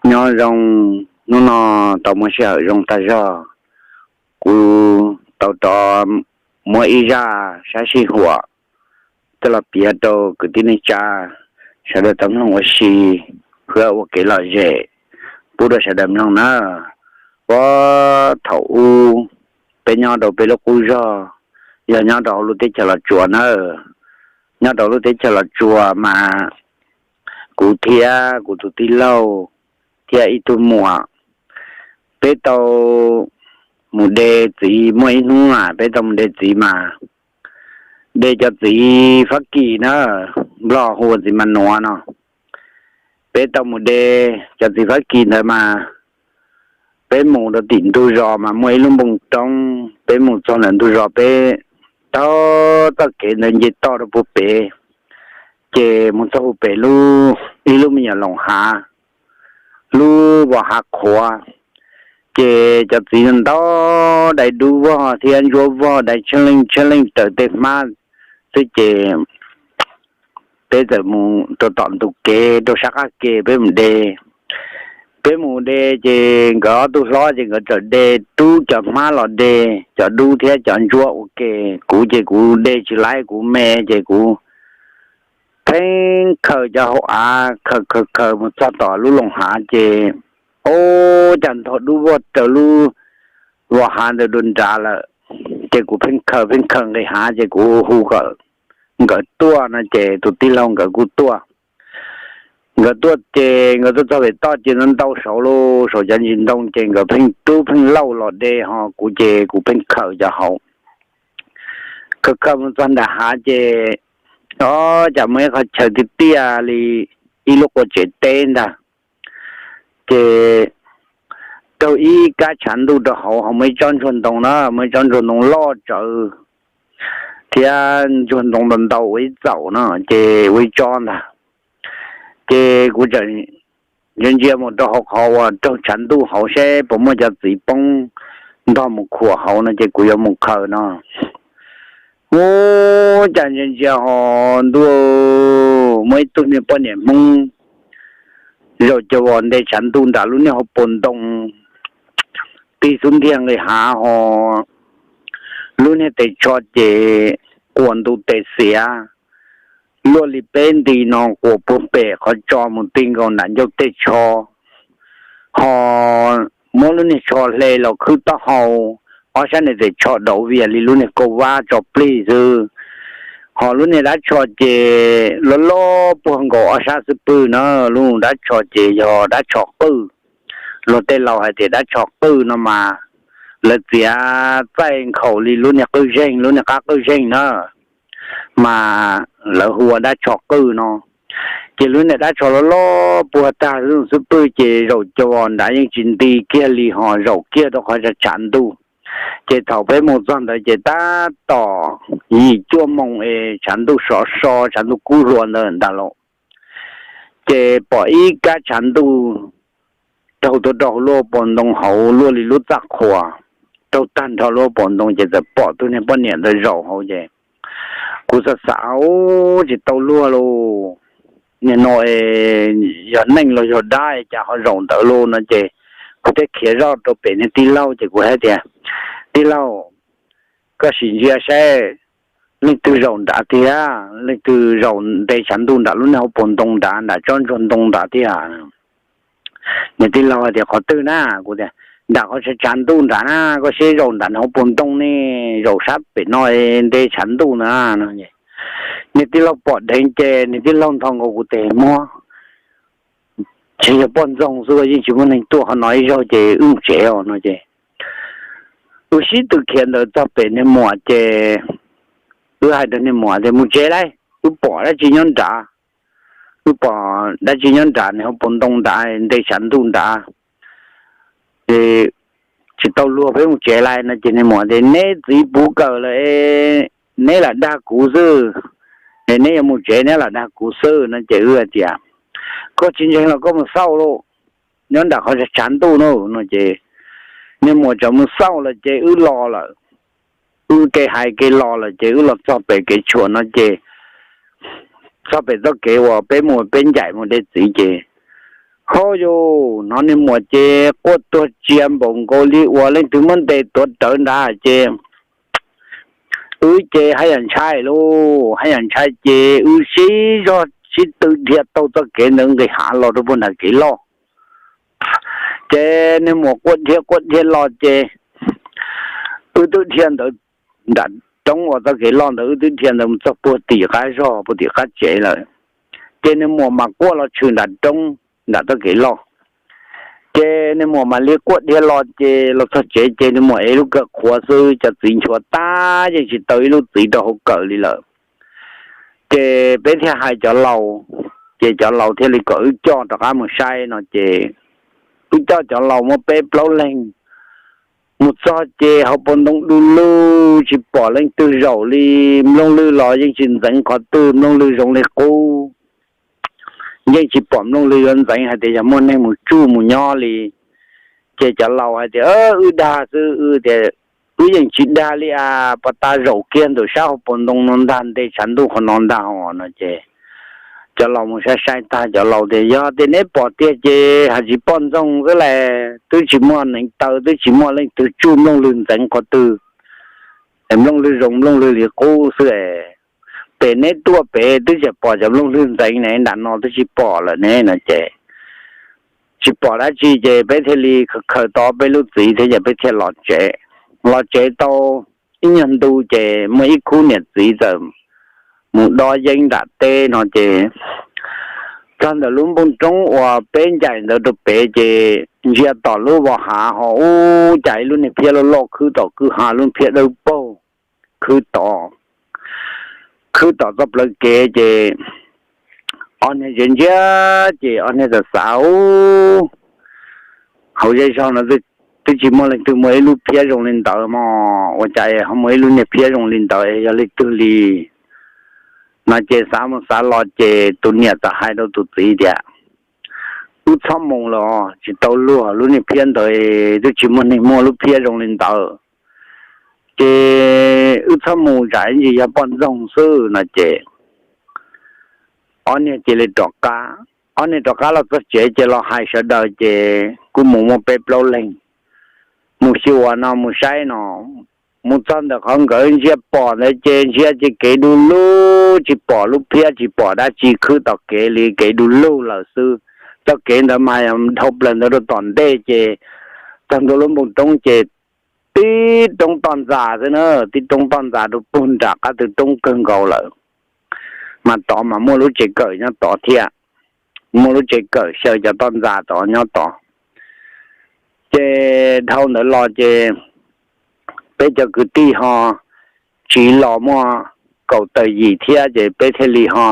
Nyob zoo, hnub no tau muaj sij hawm zoo tag zog, kuv tau rov muab ib zaj sab sij huam coj los piav rau kwv tij neej tsa sawv daws tau mloog ua si, hwb ua kev lom zem pub rau sawv daws mloog nawb. Puag thaum ub peb nyob rau peb lub qub zog, yog nyob rau hauv lub teb chaws Los Tsuas nawb. Nyob rau lub teb chaws Los Tsuas mas kuv thiab kuv tus tij laug thiab ib tug muam, peb tau mus de txiv. Muaj ib hnub mas peb tau mus de txiv mas de cov txiv Fab Kis na, Nplog hu ua txiv mas nuav no. Peb tau mus de cov txiv Fab Kis ntawd mas peb mus rau tim ntug zos mas muaj ib lub npoo roob, peb mus txog ntawm ntug zos peb taug txoj kev ntawd nce toj rau puag pem, ces mus txog puag pem lub, ib lub me nyuam loos hav, lub vos hav qhuav, ces cov txiv ntau dai dub vog thiab ntsuab vog dai tshab leej tshab leej raws tej hmab xwb ces peb txawm mus rau tom ntug kev rau sab qab ke peb mus de. Peb mus de ces nkawd ob tug hlob ces nkawd txawm de rub cov hmab los de, cov dub thiab cov ntsuab ua ke. Kuv ces kuv de tsis laib, kuv me ces kuv pheej khaws cov hauv av, khaws khaws khaws mus txog tom lub loos hav ces ua cas ntog dub vog raws lub vos hav ntawd dua nrad lawm. Ces kuv pheej khaws pheej khaws nqis hav ces kuv hu kom nkawd tuaj no ces tus tij laug nkawd kuj tuaj. Nkawd tuaj ces nkawd tuaj txog pem toj ces ntau ntau saud lauj, saum cov ntsis ntoo ces nkawd pheej rub pheej lauj los de, ho kuv ces kuv pheej khaws cov hauv. Khaws khaws mus txog nram hav ces ua cas muaj ib qhov chaw tiaj tiaj li ib lub qua tsev teb ntag. Ces raug ib kab tshav ntuj rau hauv, ho muaj ib tsob ntsuag ntoo na, muaj ib tsob ntsuag ntoo loj tsawv thiab ntsuag ntoo ntau ntau ua ib txaum no ces ua ib tsob ntag. Ces kuv txawm ntsia ntsia mus rau hauv qhov uas raug tshav ntuj hauv seb puas muaj cov txiv poob ntog mus khuam hauv no ces kuv yuav mus khaws no. Ua cas ntsia ntsia ho ntuj, muaj ib tug niag poj niam Hmoob zaum cov vos nte tshav ntuj nram lub niag hauv paus ntoo, tig xub ntiag nqis hav ho lub niag tes tsho ces quas ntu tes xiav, luaj li peb nti no quas puag pem qhov tso mus ti nkaus nram ncauj tej tsho, ho muab lub niag tsho hle los khwb taub hau, ob sab niag tes tsho dauv vias li lub niag kauj vab tso plig xwb. Ho lub niag dab tsho ces loj loj puag nkaus ob sab xub pwg na, lub dab tsho ces yog dab tsho qwj. Luag tej laus hais tias dab tsho qwj no mas lawv txiav txaij nkhaus li lub niag qwj zeeg, lub niag qab qwj zeeg na, mas lawv hu ua dab tsho qwj no. Ces lub niag dab tsho loj loj puag tag xub pwg ces zaum cov vos nrad yeej tsis nti kiag li ho zaum kiag rau qhov tshav ntuj. Ces thaum peb mus txog ntawd ces tab tom yim cuaj moos es tshav ntuj sov so, tshav ntuj kub hlua ntawd ntag lauj. Ces pom ib kab tshav ntuj raug tuaj rau hauv lub paus ntoo hauv luaj li lub txaj qhua, raug tag nrho lub paus ntoo ces txawm pom tus niag poj niam ntawd zaum hauv ces kuv xav xav ub tsis tau luag lauj, niag no yog neeg los yog dab cas ho zaum ntawd lauj no ces kuv thiaj khiav zoj rau pem niag tij laug ces kuv hais tias, Tij laug, koj sim ntsia saib leej twg zaum nrad tiag, leej twg zaum nte tshav ntuj nram lub niag hauv paus ntoo nrad, nram tsob ntsuag ntoo nrad tiag. Niag tij laug hais tias, Qhov twg na? Kuv tias, Nram qhov tshav ntuj nrad na, koj saib zaum nram hauv paus ntoo ne, zaum sab pem no nte tshav ntuj na no. Niag tij laug pom dheev ces niag tij laug ntho nkaus kuv tes muab, Ntshe yog poj ntxoog xwb, yeej tsis muaj neeg tuaj, qhov no ib zaug ces wb mus tsev os no ces wb sib tw khiav ntawd txog pem niag muam ces wb hais rau niag muam tias, Mus tsev lauj, wb pom dab tsi nyob nrad. Wb pom dab tsi nyob nrad, niag hauv paus ntoo nrad, nte tshav ntuj nrad, tsis tau luag, peb mus tsev lauj no ces niag muam tias, Neb txiv puv kawm lawm, neb lam dag kuv xwb. Neb yuav mus tsev neb lam dag kuv xwb no ces wb hais tias, Koj tsis ntseeg los koj mus xauj lauj, nyob nram qhov tshav ntuj no no ces niag muam txawm mus xauj lawm ces wb los lawm. Wb kev hais kev los lawm ces wb los txog pem kev tshuam no ces txog pem txoj kev uas peb mus peb ncaim mus de txiv ces Hauj yus, hnov niag muam ces quaj tuag tsiav npaum nkaus li uas leej twg muab ntes tuav rawv nrad ces wb ces haj yam ntshai lauj, haj yam ntshai ces wb sib zog sib tw dhia taug txoj kev ntawd nqis hav los rau puag nram kev loj. Ces niag muam quaj dhia quaj dhia los ces wb twb dhia ntawd nram roob uas txoj kev loj ntawd, wb twb dhia ntawd mus txog puag tim qab zog puag tim qab tsev lawm. Ces niag muam mas quaj los tshwm nram roob, nram txoj kev loj. Ces niag muam mam li quaj dhia los ces los txog tsev ces niag muam ev lub kawm qhuav xwb, cov txiv nchuav tag yeej tsis tau ib lub txiv rau hauv kawm li lawm. Ces peb thiaj hais cov laus, ces cov laus thiaj li kom wb coj rov qab mus saib no ces wb coj cov laus muaj peb plaub leeg mus txog ces hauv paus ntoo du lug tsis pom leej twg zaum li, nplooj lwg los yeej tsis ntxeev qhov twg, nplooj lwg zoo li qub. Yeej tsis pom nplooj lwg yuav ntxeev hais tias yog muaj neeg mus tsuj mus nyob li. Ces cov laus hais tias wb dag xwb, wb tias wb yeej tsis dag li as, pas tas zaum kiag ntawm sab hauv paus ntoo no ntag, nte tshav ntuj qhov no ntag os no ces cov laus mus saib saib tag cov laus tias yog tias neb pom tiag ces hais tsis poj ntxoog xwb las, twb tsis muaj neev taw, twb tsis muaj leej twg tsuj nplooj lwg ntxeev qhov twg, es nplooj lwg zoo nplooj lwg li qub xwb es. Pem neb tuaj pem twb tsis pom cov nplooj lwg ntxeev ne, nram no twb tsis pom lawm ne no ces tsis pom dab tsi ces peb thiaj li khaws tau peb lub txiv thiab ces peb thiaj los tsev. Los tsev tau ib nyuag ntu ces muaj ib khub niam txiv txawm mus dob yeeb nram teb no ces txog ntawm lub npoo roob uas peb ncaim ntawd rau pem ces ntsia tom lub vos hav ho ub cas ib lub niag phiab loj loj khwb tom kwj ha, lub phiab dawb paug khwb tom, khwb tom txoj plawv kev ces ob niag ntsia ntsia ces ob niag txawm xav ub, hauv zej zog no twb tsis muaj leej twg muaj ib lub phiab zoo li ntawd mog, ua cas ho muaj ib lub niag phiab zoo li ntawd es yog leej twg li no ces xav mus xav los ces tus niam txawm hais rau tus txiv tias wb txhob mus los tsis tau luag, lub niag phiab ntawd twb tsis muaj neeg muaj lub phiab zoo li ntawd, ces wb txhob mus tsam ib ntsis yog poj ntxoog xwb no ces ob niag cia li rov qab. Ob niag rov qab los txog tsev ces los hais sawv daws ces kuj mus muaj peb plaub leeg mus xyuas no mus saib no. Mus txog ntawm qhov nkawd ntsia pom ntawd ces ntsia ces kev du lug tsis pom lub phiab tsis pom dab tsi khwb tom kev li, kev du lug lawm xwb. Txoj kev ntawd mas dhau plaws ntawd rau tom ntej ces txog ntua lub npoo roob ces tib roob toj ntxas xwb na, tib roob toj ntxas rau puag nram qab tw roob kawg nkaus lawm. Mas tod mas muaj lub tsev kawm nyob tod thiab, muaj lub tsev kawm xyaw cov toj ntxas tod nyob tod. Ces dhau ntawd los ces peb cov kwv tij ho tsiv los muaj kaum tawm yim thiab ces peb thiaj li ho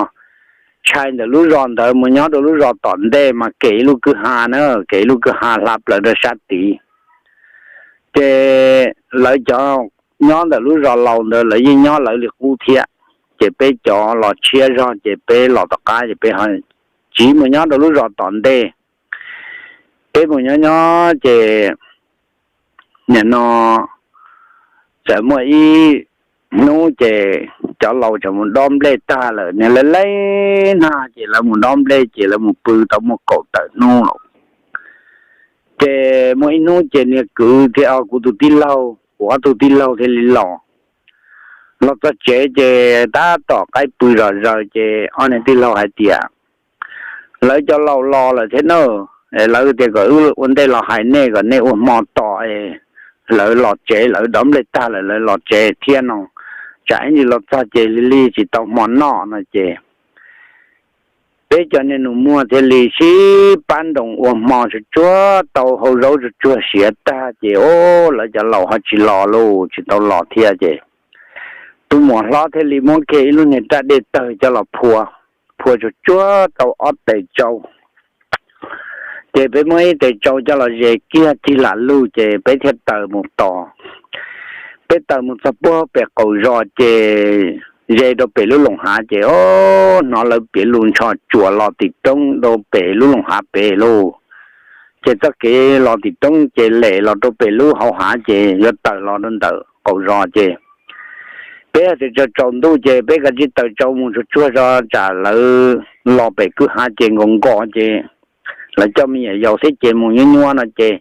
ntshai ntawm lub zos ntawd mus nyob rau lub zos tom ntej mas kem ib lub kwj ha na, kem ib lub kwj ha hla plaws rau sab tid. Ces lawv cov nyob ntawm lub zos laus ntawd lawv yeej nyob lawv li qub thiab, ces peb cov los tshiab zog ces peb los tom qab ces peb ho tsiv mus nyob rau lub zos tom ntej. Peb mus nyob nyob ces nim no txawm muaj ib hnub ces cov laus txawm mus dob nplej tag lawm, niag lawv leb nag ces lawv mus dob nplej ces lawv mus pw tau muaj kaum tawm hnub lawm. Ces muaj ib hnub ces niag kwv thiab kuv tus tij laug, kuv ob tug tij laug thiaj li los. Los txog tsev ces tab tom qaib pw zom zaws ces ob niag tij laug hais tias lawv cov laus los lawm thiab na, lawv tias kom wb ua ntej los hais nej kom nej ua hmo tos, lawv los tsev, lawv dob nplej tag lawm lawv los tsev thiab no, tsam ib ntsis los txog ces lig lig tsis tau hmo noj no ces peb cov niag nus muag thiaj li sib pab nroos ua hmo tsuag tsuag tau, hau zaub tsuag tsuag siav tag ces o, lawv cov laus ho tsis los lauj, tsis tau los thiab ces tus muam hlob thiaj li muab kiag ib lub niag raj dej tawg coj los phua, phua tsuag tsuag tau ob tes tsau. Ces peb muab ib tes tsau coj los ze kiag tig lam lug ces peb thiaj taws mus tos. Peb taws mus txog puag pem qaum zos ces ze rau pem lub loos hav ces o, hnov lawv piav lus ntsho tsuas los tim roob rau pem lub loos hav pem lauj. Ces txoj kev los tim roob ces lem los rau pem lub hauv hav ces yuav taws los rau ntawm qaum zos ces peb hais tias tsaus ntuj ces peb kav tsij taws tsau mus tsuag tsuag zog tsam lawv los pem kwj hav ces nkaus nkaus ces lawv coj me nyuam yaus thiab ces mus nyuab nyuab no ces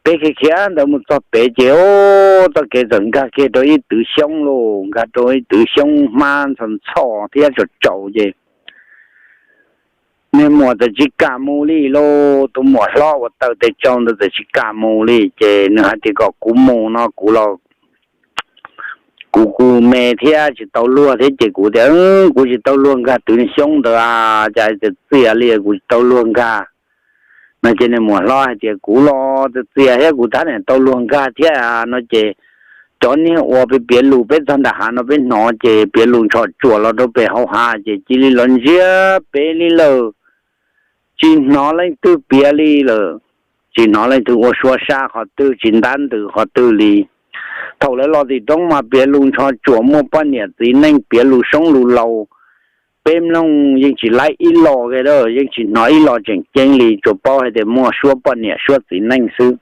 peb khiav khiav ntawd mus txog pem ces o, txoj kev txawm nkag kiag rau ib twv xyoob lauj, nkag rau ib twv xyoob hmab ntxhov ntxhov thiab tsaus tsaus ces niag muam txawm tsis kam mus li lauj. Tus muam hlob uas taw tes tsau ntawd txawm tsis kam mus li ces nws hais tias kom kuv mus no kuv los kuv kuj me thiab tsis tau luag thiab ces kuv tias kuv tsis tau luag nkag twv xyoob ntawd, cas txias txias li kuv tsis tau luag nkag no ces niag muam hlob hais tias kuv los txias txias thiab kuv tab niam tau luag nkag thiab no ces cov niag uas peb piav lus peb txog nram hav no peb hnov ces piav lus ntshom tsuam los rau pem hauv hav ces cia li los ntsiag pem li lawm. Tsis hnov leej twg piav li lawm, tsis hnov leej twg ua suab sab qhov twg, tsis ntab ntws qhov twg li. Thaum lawv los tim roob mas piav lus ntshom tsuam muaj poj niam txiv neej piav lus soob lus laus, peb mloog yeej tsis laib ib los li, yeej tsis hnov ib los tseem ceeb li, tsuas paub hais tias muaj suab poj niam suab txiv neej xwb.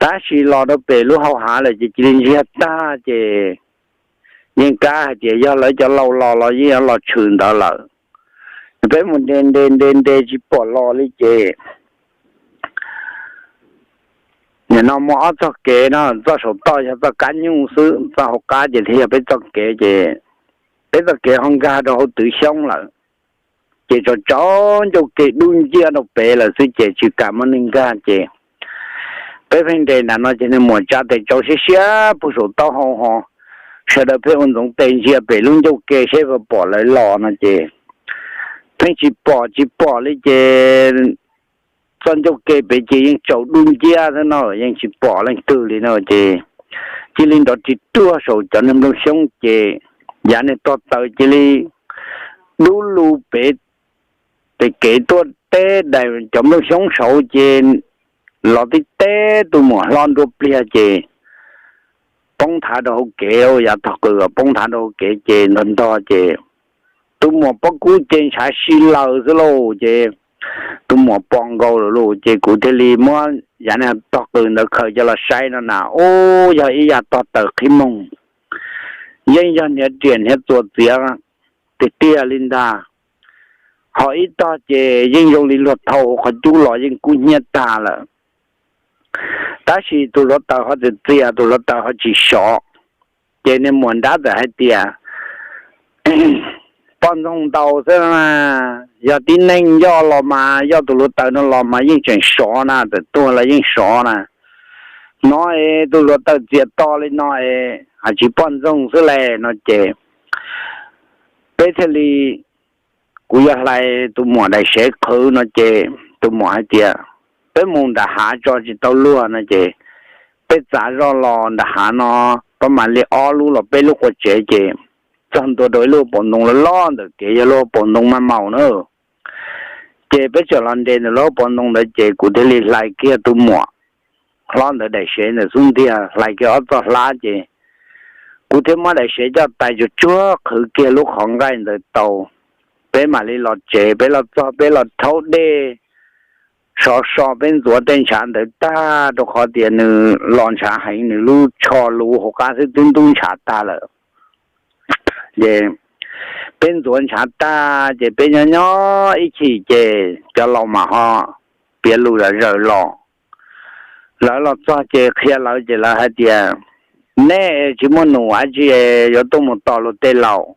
Tab sis los rau pem lub hauv hav lawm ces cia li ntsiag tag ces yeej kab hais tias yog lawv cov laus los los yeej yuav los tshwm ntawd lawm. Peb mus nres nres nres nres tsis pom los li ces nim no muaj ob txoj kev no, txoj saum toj yog txoj kab nyuj xwb, txoj hauv qab ces thiaj yog peb txoj kev ces peb txoj kev ho nkag rau hauv twv xyoob lawm. Ces tsaus tsaus ncauj ke dub nciab rau pem lawm xwb ces tsis kam muaj neeg nkag ces peb pheej nres nram no ces niag muam tsa tes tsau siab siab puag saum taub hau ho sawv daws pheej ua ntxoov tes ntsia pem lub ncauj ke seb puas pom lawv los no ces pheej tsis pom tsis pom li ces txoj ncauj ke pem ces yeej tsaus dub nciab xwb no yeej tsis pom leej twg li no ces cia li nrov ris ruag saum cov niag nplooj xyoob ces yav niag tog taws cia li dub lug pem, pem kev tuaj teb daim cov nplooj xyoob saud ces los tib teb tus muam hlob nruab pliag ces poob thav rau hauv kev, yav tog qws poob thav rau hauv kev ces ntog ntog ces tus muam pob kub ces ntshav si laws xwb lauj ces tus muam pom nkaus lawm lauj ces kuv thiaj li muab yav niag tog qws ntawd khaws coj los saib no na, ub, yog ib yav tog taws qhib moog, yeej yog hniav riam hniav txuas txiav tiag tiag li ntag. Ho ib tog ces yeej zoo li luag thau hauv qhov cub los yeej kub hnyiab tag lawm. Tab sis tus hluav taws ho txias txias, tus hluav taws ho tsis sov. Ces niag muam nrab txawm hais tias, poj ntxoog ntaus xwb na, yog tib neeg yoj los mas, yoj tus hluav taws no los mas yeej tseem sov na, txawm tuag los yeej sov na. No es tus hluav taws txias to li no es hais tsis poj ntxoog xwb le no ces peb thiaj li, kuv yog hlais tus muam daim sev qhwv no ces tus muam hais tias, peb mus nram hav tso tsis tau luag no ces peb txav zoj los nram hav no, pab mam li ob lub los peb lub qua tsev ces txog ntua rau ib lub paus ntoo loj loj ntawm kev, yog lub paus ntoo maj maus na. Ces peb txawm los nres ntawm lub paus ntoo ntawd ces kuv thiaj li hlais kiag tus muam hlob ntawd daim sev ntawm xub ntiag, hlais kiag ob txoj hlab ces kuv thiaj muab daim sev coj tais tsuag tsuag qhwv kiag lub qhov nqaij ntawd tau. Peb mam li los tsev, peb los txog peb los rhaub dej sov so, peb ntxuav tej ntshav ntawd tag rau qhov tias nws los ntshav heev, nws lub tsho luv hauv qab xwb twb ntub ntshav tag lawm. Ces peb ntxuav ntshav tag ces peb nyob nyob ib chim ces cov laus mas ho piav lus zom zaws los. Lawv los txog ces qhia lawv ces lawv hais tias, nej tsis muaj num dab tsi es yuav tuaj mus tos luag tej laus,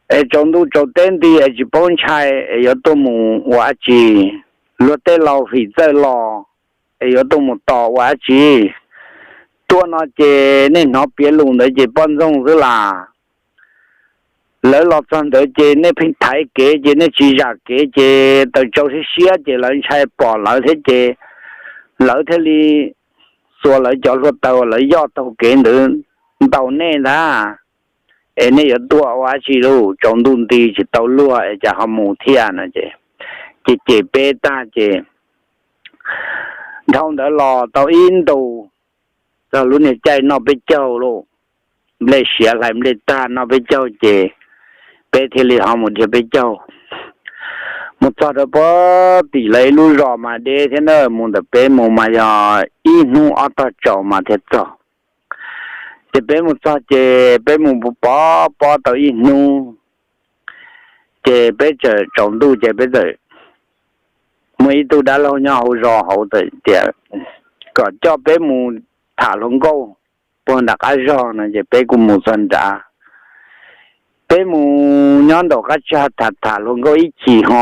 es tsaus ntuj tsaus teb nti es tsis paub ntshai es yuav tuaj mus ua dab tsi? Luag tej laus fim txawj los es yuav tuaj mus tos ua dab tsi? Tuaj no ces nej hnov piav lus ntawd ces poj ntxoog xwb las. Lawv los txog ntawd ces nej pheej thaiv kev ces nej tsis zam kev ces taws tsau siab siab ces lawv ntshai pom lawv thiab ces lawv thiaj li xuas lawv cov hluav taws uas lawv yoj taug kev ntawd ntaus nej ntag. Es nej yuav tuaj ua dab tsi lauj? Tsaus ntuj nti tsis tau luag es cas ho mus thiab no ces ces cem peb tag ces dhau ntawd los tau ib ntus, txog lub niag caij noj peb caug lauj, nplej siav hlais nplej tag noj peb caug ces peb thiaj li ho mus dhia peb caug. Mus txog rau pem tim lawv ib lub zos mas deb thiab na, mus ntawm peb mus mas yog ib hnub ob tog tsaus mas thiaj txog. Ces peb mus txog ces peb mus pov pob tau ib hnub, ces peb txawm tsaus ntuj ces peb txawm muaj ib tug dab laug nyob hauv zos hauv tias kom coj peb mus tham hluas nkauj puag nram qab zog no ces peb kuj mus txog nrad. Peb mus nyob nraum qab tsag tham tham hluas nkauj ib chim ho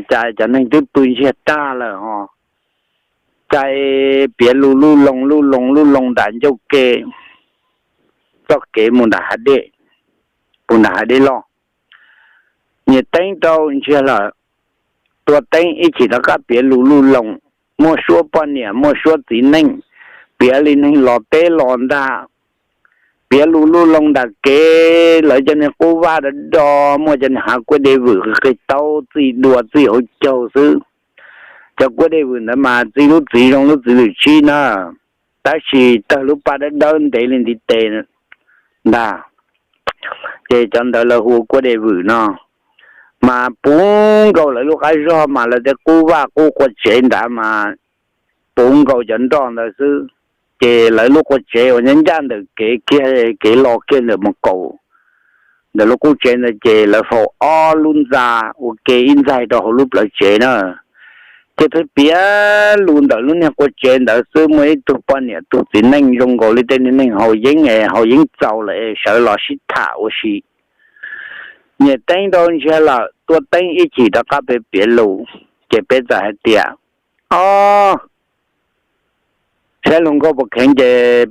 cas cov neeg twb pw ntsiag tag lawm ho cas piav lus luj loo luj loo luj loo nram ncauj ke txoj kev mus nram hav dej, mus nram hav dej loj. Nias teeb rau ntsiag lawm, tua teeb ib chim rov qab piav lus luj loo, muaj suab poj niam muaj suab txiv neej, piav li neeg los teb los ntag. Piav lus luj loo nram kev, lawv cov niag qub vaj do do, muaj cov niag hav kuab dej vwm qig taub txij dua txij hauv caug xwb. Cov kuab dej vwm ntawd mas txij lub txiv zoo lub txiv lwm tsib na, tab sis tawg lub paj dawb dawb ntev li ntiv tes ntag. Ces cov ntawd lawv hu ua kuab dej vwm no. Mas puv nkaus lawv lub qab zog mas lawv tej qub vaj qub qua tsev nrad mas puv nkaus cov nroj ntawd xwb. Ces lawv lub qua tsev uas nyob ncaj ntawm kev kiag, kev los kiag ntawm mus kaum ntawm lub qub tsev ntawd ces lawv faus ob lub ntxa ua ke ib ntxaig rau hauv lub plawv tsev na. Ces pheej piav lus ntawm lub niag qua tsev ntawd xwb, muaj ib tug poj niam tug txiv neej zoo nkaus li tej neeg haus yeeb es haus yeeb txaus lawm es sawv los sib tham ua si. Nias teeb rau ntsiag lawm, tua teeb ib chim rov qab peb piav lus, ces peb txawm hais tias, o, saib hluas nkauj puas kheev ces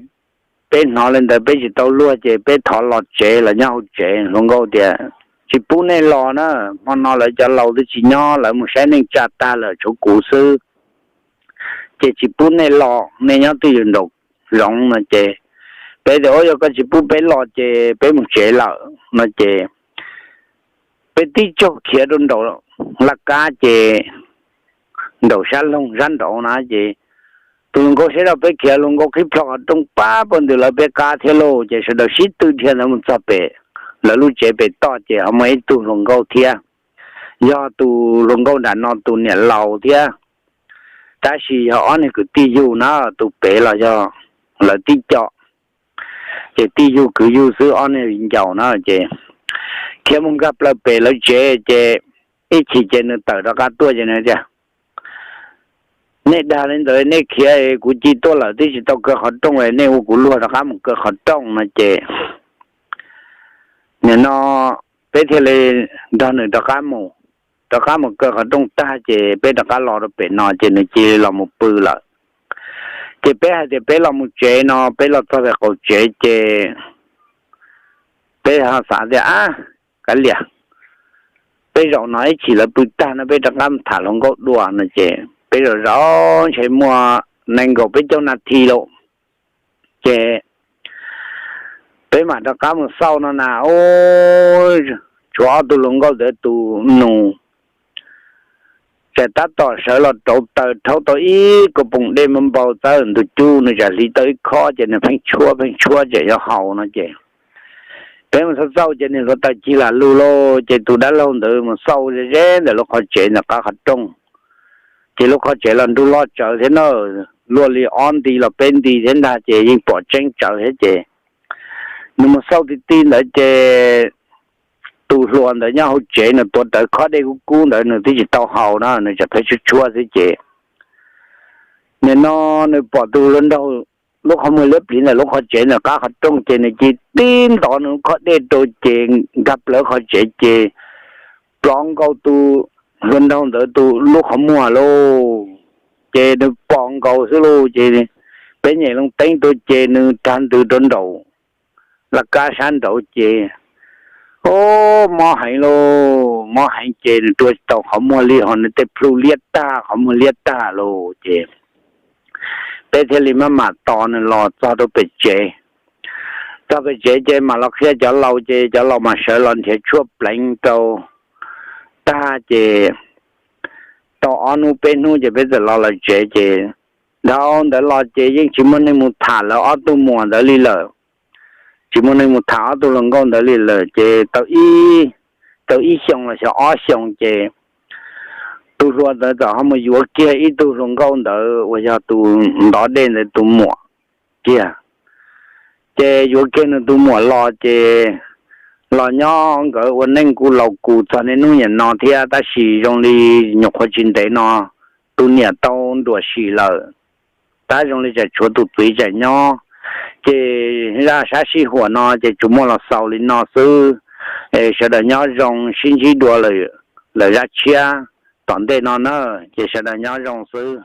peb hnov li ntawd peb tsis tau luag ces peb thov los tsev los nyob hauv tsev. Hluas nkauj tias, tsis pub nej los na, hmo no lawv cov laus twb tsis nyob, lawv mus saib neej tsa tag lawm tshuav kuv xwb, ces tsis pub nej los, nej nyob twj ywm nraum zoov no ces peb tias, o, yog koj tsis pub peb los ces peb mus tsev lawm no ces peb tib tsaug khiav rau nraum laj kab ces nraum sab loog sab nraud na ces tus hluas nkauj saib rau peb khiav, hluas nkauj qhib plho qhov rooj pab pawg ntws lawv peb qab thiab lauj, ces sawv daws sib tw dhia ntawd mus txog pem lawv lub tsev pem toj ces ho muaj ib tug hluas nkauj thiab, yog tus hluas nkauj nram no tus niam laus thiab, tab sis yog ob niag kwv tij yug na, tus pem los yog lawv tib co, ces tij yug kwv yug xwb ob niag viv ncaus na ces khiav mus nkag plaws pem lawv tsev ces ib chim ces nws tawm rov qab tuaj ces nws tias, nej dag li ntawd nej khiav kuv ci tuaj lawm twb tsis tau kaw qhov rooj nej ua kuv luag rov qab mus kaw qhov rooj no ces nim no peb thiaj li nrog nws rov qab mus, rov qab mus kaw qhov rooj tag ces peb rov qab los rau pem no ces nws cia li los mus pw lawm. Ces peb hais tias peb los mus tsev no, peb los txog pem qaum tsev ces peb ho xav tias, a, kav liam, peb zaum no ib chim lawv pw tag no peb rov qab mus tham hluas nkauj dua no ces peb zaum zaum ntshe muaj nees nkaum peb caug nas this lawm ces peb mam rov qab mus xauj no na. Tshuav ob tug hluas nkauj ntawd tus nus tsam tab tom sawv los rauv taws rhaub tau ib ko poom dej npau txawb ntug cub, nws tsam hliv tau ib khob ces nws pheej tshuab pheej tshuab tsam yuav haus no ces peb mus xauj xauj ces nws hluav taws cig lam lug lauj. Ces tus dab laug ntawd mus xauj ze ze ntawm lub qhov tsev ntawm qab qhov rooj, ces lub qhov tsev los nrug loj tsawv thiab na, luaj li ob nti los peb nti thiab ntag ces yeej pom tseeb tsawv thiab ces nws mus xauj ti ti ntawd ces tus hluas ntawd nyob hauv tsev nws tuav rawv khob dej kub kub ntawd nws twb tsis tau haus na, nws tsam pheej tshuab tshuab xwb ces nim no nws pom tus hluas nraug lub qhov muag liab pliv ntawm lub qhov tsev ntawm qab qhov rooj ces nws cia li tib ntov nws lub khob dej rau ces nkag plaws qhov tsev ces plov nkaus tus hluas nraug ntawd tus lub qhov muag lauj. Ces nws pom nkaus xwb lauj ces peb nyem loo teeb tuaj ces nws rag ntws rau nraum laj kab sab nraud ces, o, mob heev lauj, mob heev ces nws rua tsis tau qhov muag li ho nws tej plhu liab tag qhov muag liab tag lauj ces peb thiaj li maj mam tos nws los txog rau pem tsev. Txog pem tsev ces mam los qhia cov laus ces cov laus mam sawv los nrhiav tshuaj pleev rau tag ces tau ob hnub peb hnub ces peb txawm los lawm tsev ces dhau ntawd los ces yeej tsis muaj neeg mus tham lawv ob tug muam ntawd li lawm. Tsis muaj neeg mus tham ob tug hluas nkauj ntawd li lawm ces tau ib, tau ib xyoos los xyov ob xyoos ces tus hluas ntawd txawm ho mus yuav kiag ib tug hluas nkauj ntawd uas yog tus ntov dej ntawd tus muam kiag. Ces yuav kiag nws tus muam los ces los nyob nkawd ua neej kuj laus kuv txog niaj hnub niam no thiab tab sis zoo li nyuam qhuav tsis ntev no tus niam tau nruam sim lawm, tab zoo li tseem tshuav tus txiv tseem nyob. Ces zaj sab sij huam no ces tsuas muaj los xaus li no xwb. Sawv daws nyob zoo, sib ntsib dua lawm zaj tshiab tom ntej no na. Ces sawv daws nyob zoo xwb.